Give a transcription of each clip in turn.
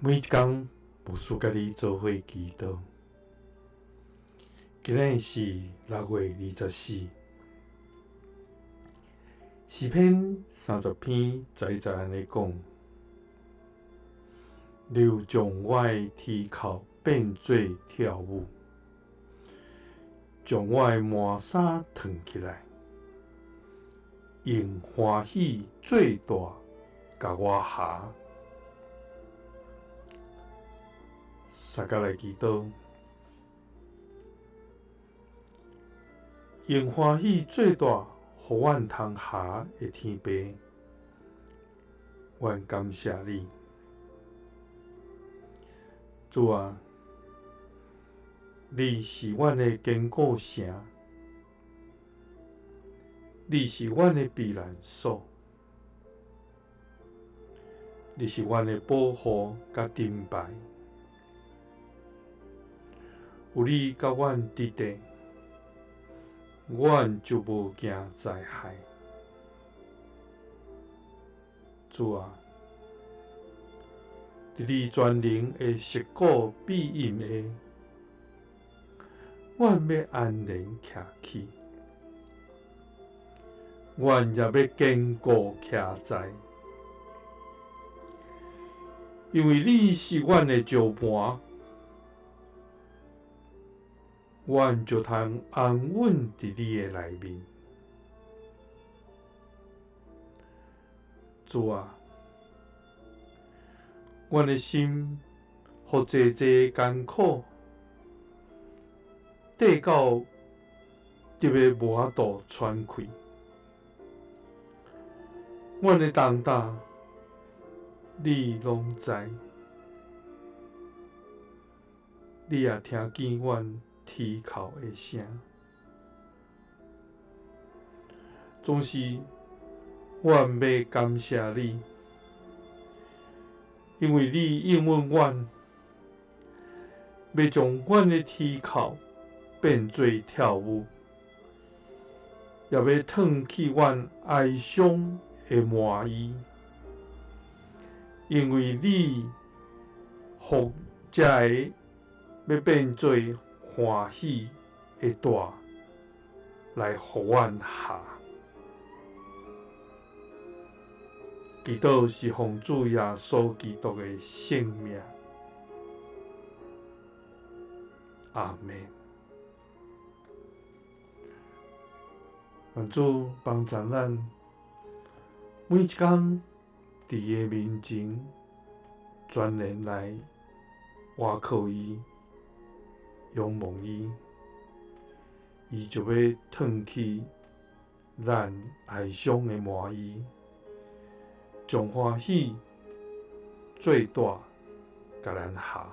每一工牧師佮你做伙祈禱。今日是6月24，詩篇30篇11節按呢講：你有將我的啼哭變做跳舞，將我的麻衫褪起來，用歡喜做帶共我縖。大家來祈禱，用歡喜做帶，予阮通縖的天父，阮感謝你，主啊，你是阮的堅固城，你是阮的避難所，你是阮的保護佮盾牌。有你佮阮佇咧，阮就無驚災害。主啊，佇你全能的實古庇蔭下，阮欲安然徛起，阮也欲堅固徛在，因為你是阮的石盤。阮就通安穩佇你的內面。主啊，阮的心予濟濟艱苦，綴到特欲無法度喘氣。阮的重擔，你攏知，你也聽見阮啼哭的聲，總是阮欲感謝你，因為你應允阮，欲將阮的啼哭變做跳舞，也欲褪去阮哀傷的麻衣，因為你予這个欲變做歡喜的帶來予阮縖。祈禱是奉主耶穌基督的聖名。阿們。願主幫助咱，每一工佇伊的面前，全然來倚靠伊。仰望伊，伊就欲褪去咱哀傷的麻衣，將歡喜做帶共咱縖。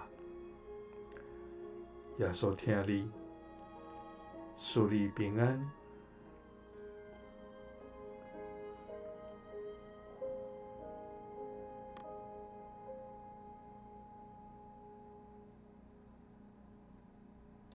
耶穌疼你，賜你平安。